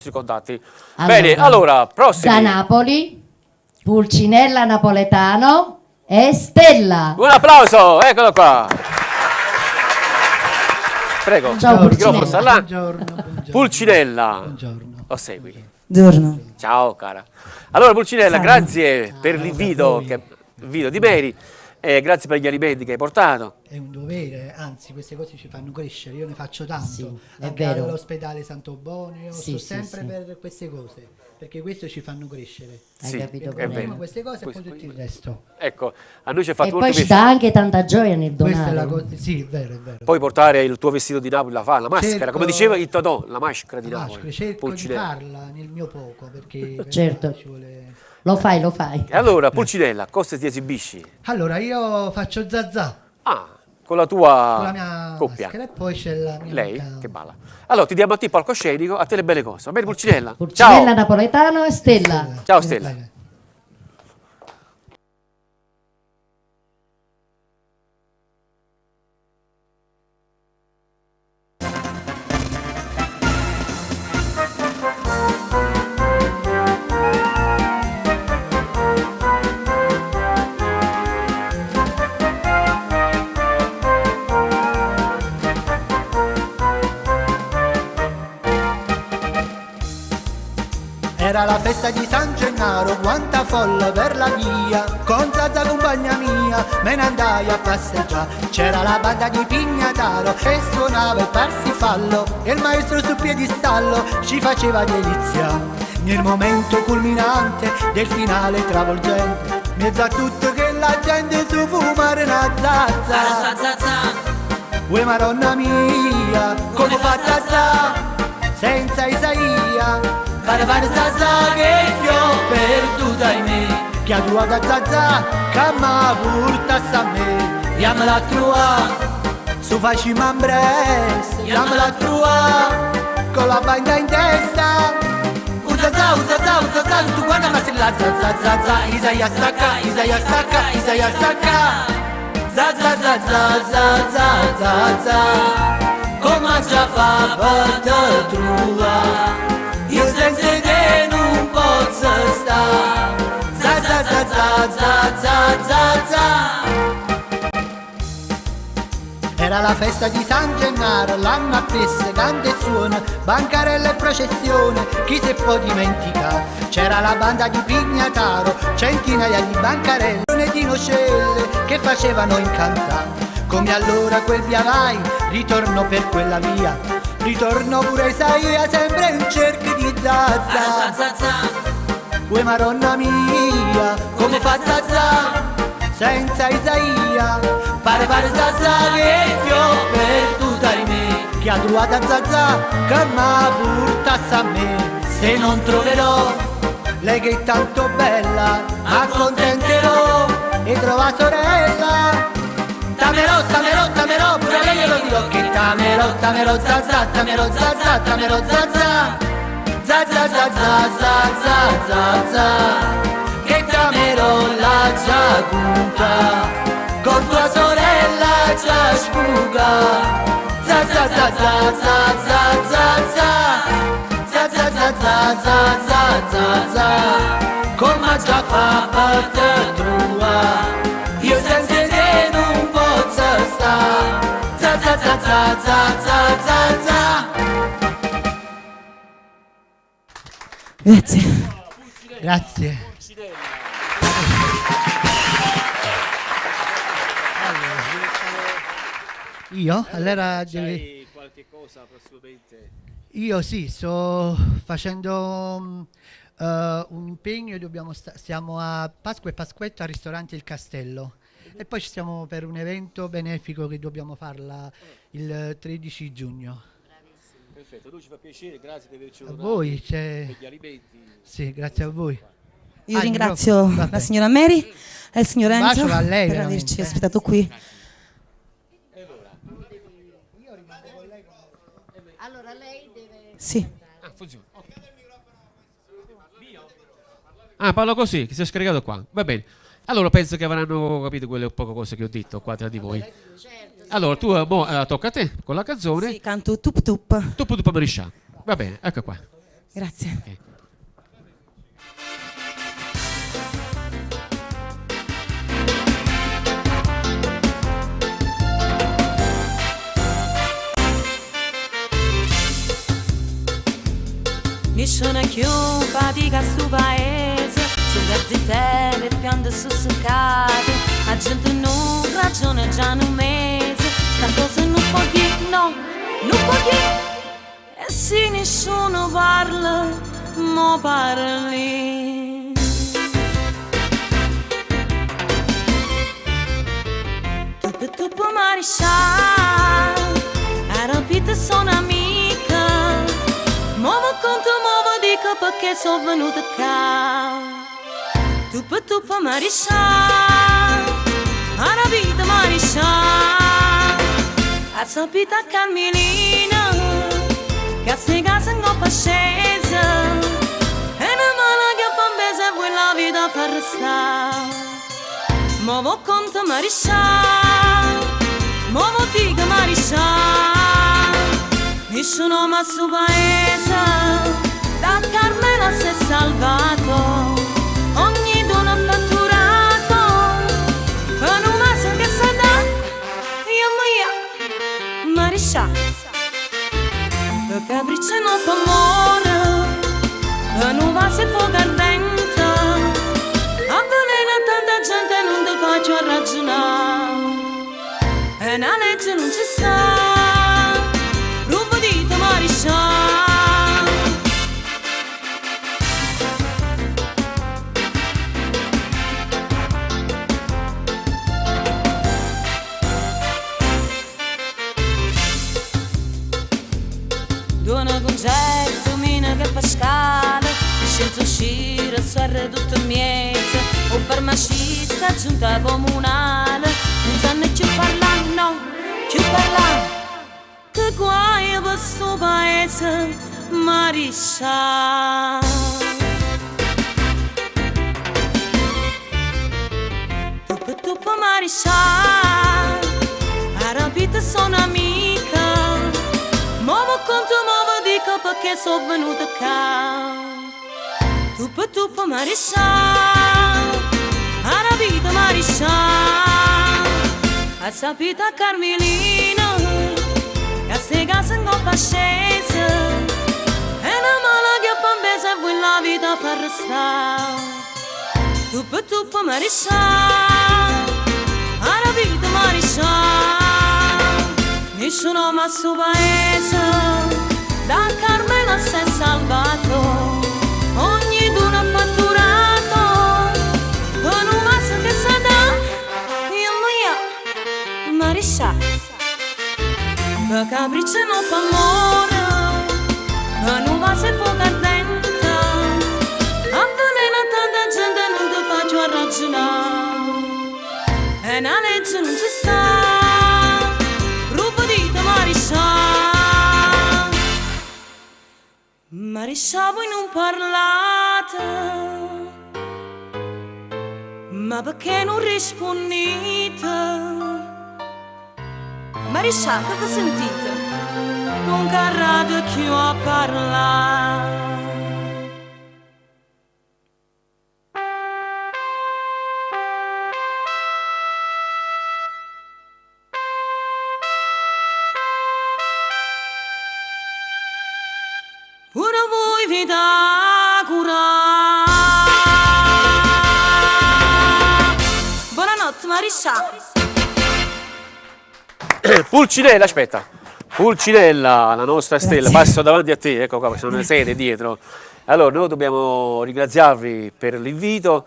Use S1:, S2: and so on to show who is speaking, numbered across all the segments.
S1: vostri contatti. Bene, allora,
S2: Da
S1: prossimi.
S2: Napoli, Pulcinella Napoletano e Stella.
S1: Un applauso, eccolo qua. Prego,
S2: Ciao,
S1: il microfono sta là.
S3: Buongiorno, buongiorno.
S1: Pulcinella.
S3: Buongiorno.
S1: Lo segui.
S4: Buongiorno.
S1: Ciao cara. Allora Pulcinella,
S4: Salve.
S1: grazie per l'invito che, l'invito di Mary, e grazie per gli alimenti che hai portato.
S3: È un dovere, anzi queste cose ci fanno crescere, io ne faccio tanto.
S2: Sì, è
S3: Anche
S2: vero.
S3: all'ospedale Santo Bonio,
S2: Sì,
S3: sto
S2: sì,
S3: sempre
S2: sì.
S3: per queste cose, perché questo ci fanno crescere.
S2: Hai
S1: Sì,
S2: capito
S1: è
S2: bene.
S1: vero.
S3: Prima queste cose e poi tutto il resto.
S1: Ecco, a noi ci ha fatto
S2: E
S1: molto
S2: poi ci
S1: piacere.
S2: dà anche tanta gioia nel
S3: Questa è la
S2: donare.
S3: cosa, sì, è vero, è vero.
S1: Poi portare il tuo vestito di Napoli, la, fa, la maschera,
S3: Cerco-
S1: come diceva il Totò, la maschera di
S3: La
S1: Napoli.
S3: maschera, cerco di
S1: Pulcinella.
S3: farla nel mio poco, perché per
S2: Certo.
S3: ci vuole...
S2: Lo fai, lo fai.
S1: E allora, Pulcinella, cosa ti esibisci?
S3: Allora, io faccio zazà
S1: Ah, con la tua
S3: con la mia
S1: coppia.
S3: maschera e poi c'è la mia
S1: Lei
S3: amica-
S1: che balla. Allora, ti diamo a te il palcoscenico, a te le belle cose. Va bene, Pulcinella?
S2: Pulcinella
S1: Ciao.
S2: Napoletano e Stella.
S1: Ciao, Stella.
S3: Vai, vai. Era la festa di San Gennaro, quanta folla per la via. Con Zazza compagna mia, me ne andai a passeggiare. C'era la banda di Pignataro e suonava il parsifallo. E il maestro sul piedistallo ci faceva delizia. Nel momento culminante del finale travolgente, mezzo a tutto che la gente su fumare una zazza. Uè maronna mia, come fa zazà, senza Isaia, pare pare zazà che ti ho perduta in me, che a tua da zazà, che m'ha portata a me, yamla a trua, su facciamo ambres, yamla a trua, con la banda in testa, Uzaza, uzaza, uzaza, tu guarda ma se la za za za za, Isaia stacca, Isaia stacca, Isaia stacca. Za za za za za za za za, come già fa per te trova. Io senza te non posso stare. Za za za za za za za za. Era la festa di San Gennaro, l'anno appresso, canta e suona, bancarella e processione, chi se può dimenticare? C'era la banda di Pignataro, centinaia di bancarelle e di nocelle che facevano incantare. Come allora quel via vai, ritorno per quella via, ritorno pure Isaia, sempre in cerca di Zazà. Uè maronna mia, come fa Zazà? Senza Isaia, pare pare Zazà che ti ho perduta in me, che ha trovato Zazà che m'ha portata a me. Se non troverò lei che è tanto bella, accontenterò e trova sorella. Tamerò, tamerò, tamerò, pure a lei glielo dirò che tamerò, tamerò, zazà, tamerò, zazà, tamerò, zazà. Za za za za za za za za Che t'amerò la giacuta Con tua sorella già sfuga Za za za za za za za za Za za za za za za za za Come già fa per te trova Io senza te non posso stare Za za za za za za za za
S4: Grazie.
S3: Grazie. Io? Allora deve-
S1: qualche cosa prossimamente?
S3: Io sì, sto facendo un impegno, siamo a Pasqua e Pasquetta al ristorante Il Castello e poi ci stiamo per un evento benefico che dobbiamo farla il 13 giugno.
S1: Perfetto, noi ci fa piacere, grazie di averci
S3: A
S1: onorato
S3: voi, c'è-
S1: per gli alimenti.
S3: Sì, grazie a voi.
S4: Io
S3: Ah, il
S4: ringrazio
S3: microfono,
S4: la
S3: vabbè.
S4: signora Mary e il signor
S3: Un bacio
S4: Enzo
S3: va a lei,
S4: per
S3: veramente,
S4: averci
S3: eh.
S4: ospitato qui.
S2: Allora lei deve...
S4: Sì.
S1: Ah, funziona. Ah, parlo così, che si è scaricato qua. Va bene. Allora penso che avranno capito quelle poche cose che ho detto qua tra di voi. Allora, tu mo, tocca a te con la canzone.
S4: Sì, canto Tup Tup.
S1: Tup Tup Mariscià. Va bene, ecco qua.
S4: Grazie.
S1: Ok.
S4: Nessuno più fatica sto paese, su gazzitelle e piante sossecate, la gente non ragiona già un mese, sta cosa non può dire no, non può dire. E se nessuno parla, mo parli. Tu tu mariscià, a rapita sono amica. Muovo conto, muovo dico perché sono venuta qua. Tu tu mariscià, a rapita mariscià. A sapita Carmelina, che se casa in coppa scesa. E una mala che pambesa vuoi la vita far restare. Muovo conto mariscià, muovo dico mariscià. Nessuno ma su paese, da Carmela si è salvato, ogni dono ha fatturato, per un vaso che sa da, io mia, mariscià. Per capriccio non fa amore, per un vaso e fuoco ardente, avvelena tanta gente non ti faccio ragionare, e una legge non ci sta, ruba dito mariscià. Dona concerto, mina che Pascale, senza uscire, serra tutto mezzo, o farmacista giunta comunale, non sanno più parlare, no, più parlare. Che guai per sto paese, mariscià. Tu tu mariscià, a rapita sono amica. Muovo conto, muovo dico perché sono venuta qua. Tu tu mariscià, a rapita mariscià. A sapita Carmelina, che se casa in coppa scesa, e una mala che pambesa vuoi la vita far restare. Tu tu mariscià, a rapita mariscià. Nessuno ma su paese, da Carmela si è salvato, ogni d'uno ha fatturato, con un vaso che sa da, io mia, mariscià. Per capriccio non fa amore, per un vaso e fuoco ardente, avvelena tanta gente non ti faccio ragionare, e una legge non ci sta, ruba dito mariscià. Mariscià voi non parlate, ma perché non rispondete? Mariscià, che vi sentite? Non carrate più a parlare. Pure voi vi da curare. Buonanotte mariscià.
S1: Pulcinella, aspetta. Pulcinella, la nostra stella,
S4: Grazie.
S1: passo davanti a te, ecco qua, sono le sede dietro. Allora, noi dobbiamo ringraziarvi per l'invito.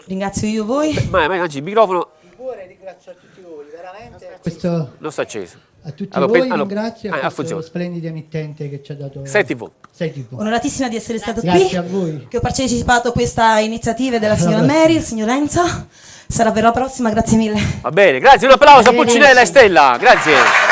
S4: Ringrazio io voi.
S1: Ma, ma anzi, il microfono
S3: Cuore ringrazio a tutti voi, veramente. Questo,
S1: non sta acceso.
S3: a tutti
S1: Allora,
S3: voi
S1: allora,
S3: ringrazio a
S1: ah,
S3: questo
S1: funziona.
S3: splendido emittente che ci ha dato
S1: 6 TV.
S3: 6 TV.
S4: Onoratissima di essere stata
S3: Grazie
S4: qui.
S3: a voi.
S4: Che ho partecipato a questa iniziativa della
S3: Alla
S4: signora
S3: prossima.
S4: Mary, il signor Enzo. Sarà per la prossima, grazie mille.
S1: Va bene, grazie, un applauso a Pulcinella e Stella, grazie.